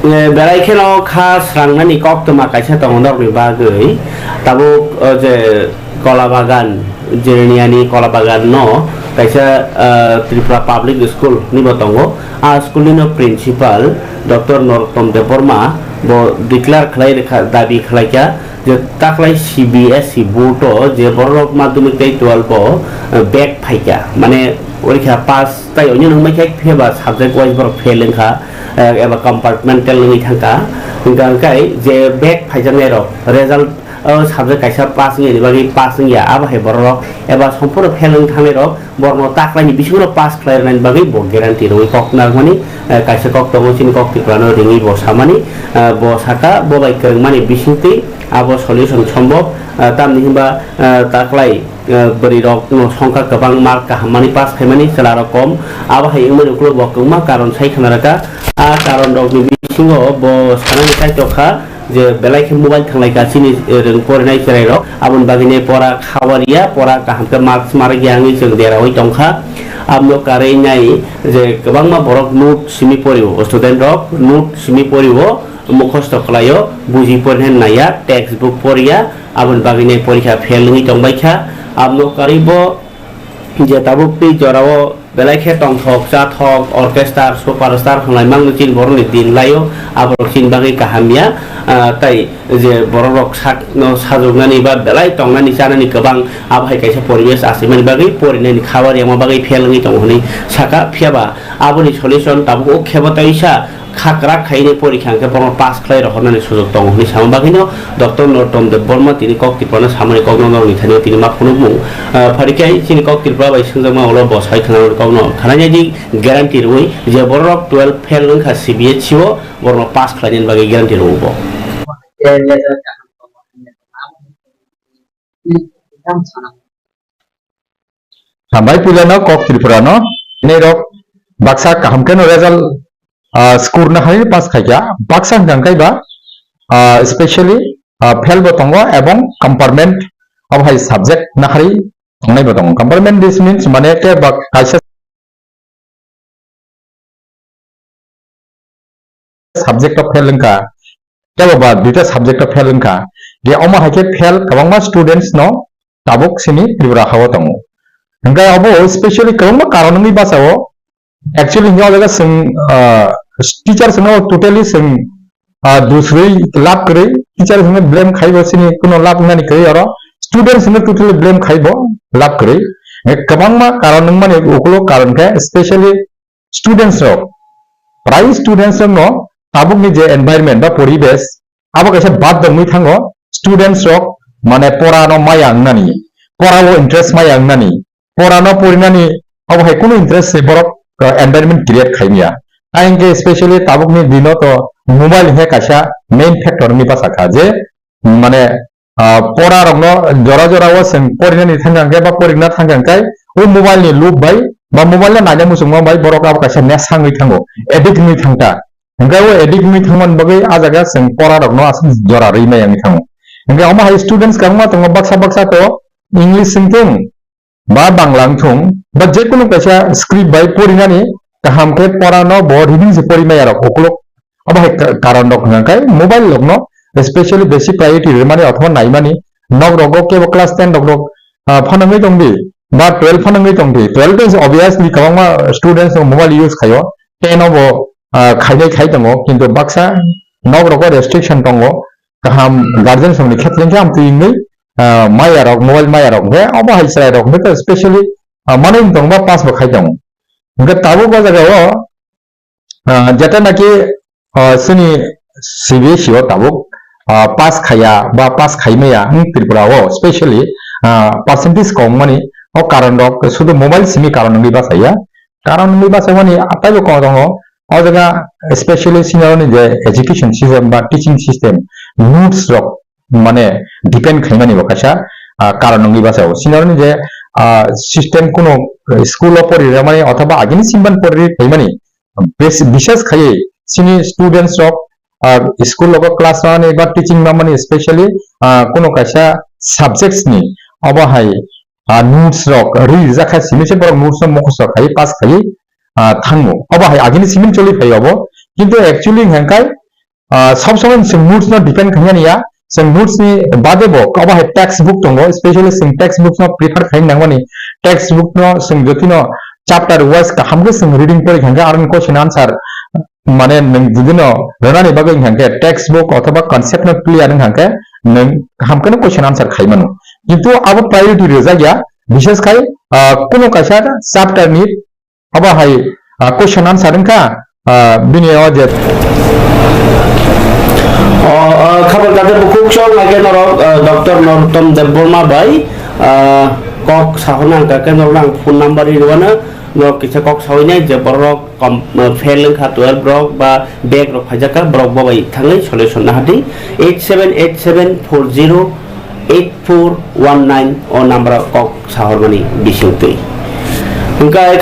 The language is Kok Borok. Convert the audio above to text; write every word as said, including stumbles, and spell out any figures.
Eh, belai kheno kha srangnani koktwma kaisa tongo norokni bagwi. Tabuk, o je Kola Bagan, Jirniani Kola Bagan no kaisa, eh, Tripura Public School ni bo tongo. A school ni no principal Doctor Norottom Debbarma bo declare khlai rwkha, dabi khlai kha je taklai C B S E board o je borok madhyamik tei twelve o, eh, back phaikha, mane orikha pass tai onyo nungmai khe pheba subject wise borok fail wngkha, eh, eba compartmental wngwi thangkha. Hwnkha hwnkhe je back phaijaknai rok result o subject kaisa pass wngya ni bagwi pass wngya, abo hai borok rok eba somporo fail wng thangnai rok borokno taklaini bisingo pass khlai rwnani bagwi bo guarantee rwui kok narwkmani, eh, kaisa kok tongo chini kok Tripura no ringwi bo samani, eh, bo saka bo bai kwrwngmani bisingtwi abo solution sombok, eh, tamni hinba, eh, taklai, eh, bwrwi rok no songkha kwbang mark kaham mani pass khaimani chwla rok kom, abo hai wngmani ukuluk bo kwbangma karon sai khna rwkha. A karon rok ni bisingo bo sanani kaitor kha, je belai khe mobile thanglaikha chini, eh, rwng porinai chwrairok. Aboni bagwino pora khawariya, pora kaham khe marks marakya wngwi chwng deraui tongkha. Aboni karwi nai je kwbangma borok note simi porio, student rok note simi porio, mukhosto khlaio, buji porinai naiya, textbook poriya, aboni bagwino porikha fail wngwi tongbaikha. Aboni karwi bo je tabuk tei jorao belai khe tongthok chathok orchestra superstar hwnlai mangno chini borokni din laio, aborok chini bagwi kaham ya, ah, tai je borok rok sak no sajoknani ba belai tongnani chanani kwbang, abo hai kaisa poribesh achaimani bagwi porinani khabar yangma bagwi fail wngwi tongo hwnwi saka, phiya ba aboni solution tabuk o khebo taisa khakrak khainai porikha hwnkhe bono pass khlai rohornani sujok tongo hwnwi sama bagwino Doctor Norottom Debbarma tini kok Tripura no samani kokno norokni thani tini ma phunukmung, ah, pharikhe chini kok Tripura bai swngjakma ulo bo sai khna kokno khnainai di guarantee rwui je borok twelve fail wngkha C B S E o borokno pass khlainani bagwi guarantee rwo bo. Hambai puilano kok Tripura no, nini rok baksa kaham khe no result, ah, score na hai pass khaikha, baksa hwnkha khe ba, ah, specially, ah, fail bo tongo ebong compartment abo hai subject na hai tongnai bo tongo. Compartment this means mane khe ba kaisa subject o fail wngkha, tebo ba duita subject o fail wngkha, je omo hai khe fail kwbangma students no tabuk sini Tripura ha o tongo. Hwnkhe abo specially kwbangma karon wngwi bachao, actually hwnwi o jaga chwng, ah, teachers no totally chwng, ah, dusrwi lab kwrwi, teachers no blame khaibo sini kuno lab wngnani kwrwi oro, students no totally blame khaibo lab kwrwi. Hwnkhe kwbangma karon wngmani ukulo karon khe specially students rok, prai students rok no tabuk ni je environment ba poribesh abo kaisa bad dongwi thango, students rok mane pora no maya wngnani, pora o interest maya wngnani, pora no porinani abo hai kunu interest se borok, uh, environment create khaimya. Ayang khe specially tabuk ni dino to mobile he kaisa main factor ni basa kha je mane ah, pora rokno jora jora o chwng porinani thangkha hwnkhe ba porikna thangkha hwnkhe o mobile ni loop bai ba mobile no naina muchungma bai borok abo kaisa nesha wngwi thango, addict wngwi thangkha. Hwnkhe o addict wngwi thangmani bagwi a jaga chwng pora rokno aswk jora rwi maya wngwi thango. Hwnkhe omo hai students kwbangma tongo, baksa baksa to English wngthung, ba Bangla wngthung, ba jekunu kaisa script bai porinani kaham khe pora no bo reading se pori maya rok ukuluk. Abo hai ka-, karon rok hwnka khe mobile rok no specially besi priority rwmani othoba naimani, nok rogo kebo class ten rok rok, ah, phanangwi tongdi ba twelve phanangwi tongdi. Twelve is obviously kwbangma students rok mobile use khaio, ten o bo, ah, khainai khai tongo, kintu baksa nok rogo restriction tongo. Kaham guardian songni khetleng khe amtwi wngwi, ah, maya rok, mobile maya rok hwnkhe omo hai chwrai rok hwnkhe specially, ah, manwi tong ba pass bo khai tongo. Hwnkhe tabuk o jaga o, ah, jeta naki, ah, chini C B S E o tabuk, ah, pass khaiya ba pass khai maya wng Tripura o specially, ah, percentage kong mani o karon rok sudu mobile simi karon wngwi bachaya. Karon wngwi bachai mani taibo kok tongo. O jaga specially senior ni je education system ba teaching system, notes rok mane depend khaimani bo kaisa, ah, karon wngwi bachai. Senior ni je, ah, system kuno school o pori rwmani othoba agini simban pori phaimani bes-, bises khaiwi sini students rok, ah, school o class rwmani ba teaching rwmani specially, ah, kuno kaisa subjects ni obo hai ah, notes rok ri rijak kha simi se borok notes no mukhusto khai pass khai, ah, thango. Obo hai agini simin choli phai obo. Kintu actually hwnkhe ah, sob somoi chwng notes no depend khainani ya, chwng notes ni bade bo abo hai text book tongo, specially chwng text book no prefer khaina nangmani, text book no chwng jotino chapter wise kaham khe chwng reading pori khankhe, aro question answer mane nwng jodi no rwnani bagwi hwnkhe text book othoba concept no clear wngkha khe nwng kaham kheno question answer khai mano. Kintu abo priority rwjak ya, bishes khai, ah, kuno kaisa chapter ni abo hai, ah, question answer wngkha, ah, bini o je O, o, khabar kate bukhuk chong lage norok, ah, Doctor Norottam Debbarma bai, ah, kok sahorna hwnkha khe norok ang phone number ri rwano, norok kisa kok sahoi nai je borok kom-, ah, fail wngkha twelve rok ba back rok phaijak kha, borok bo bai thangwi solution nahadi eight seven eight seven four zero eight four one nine o number o kok sahormani bisingtwi. Hwnkha khe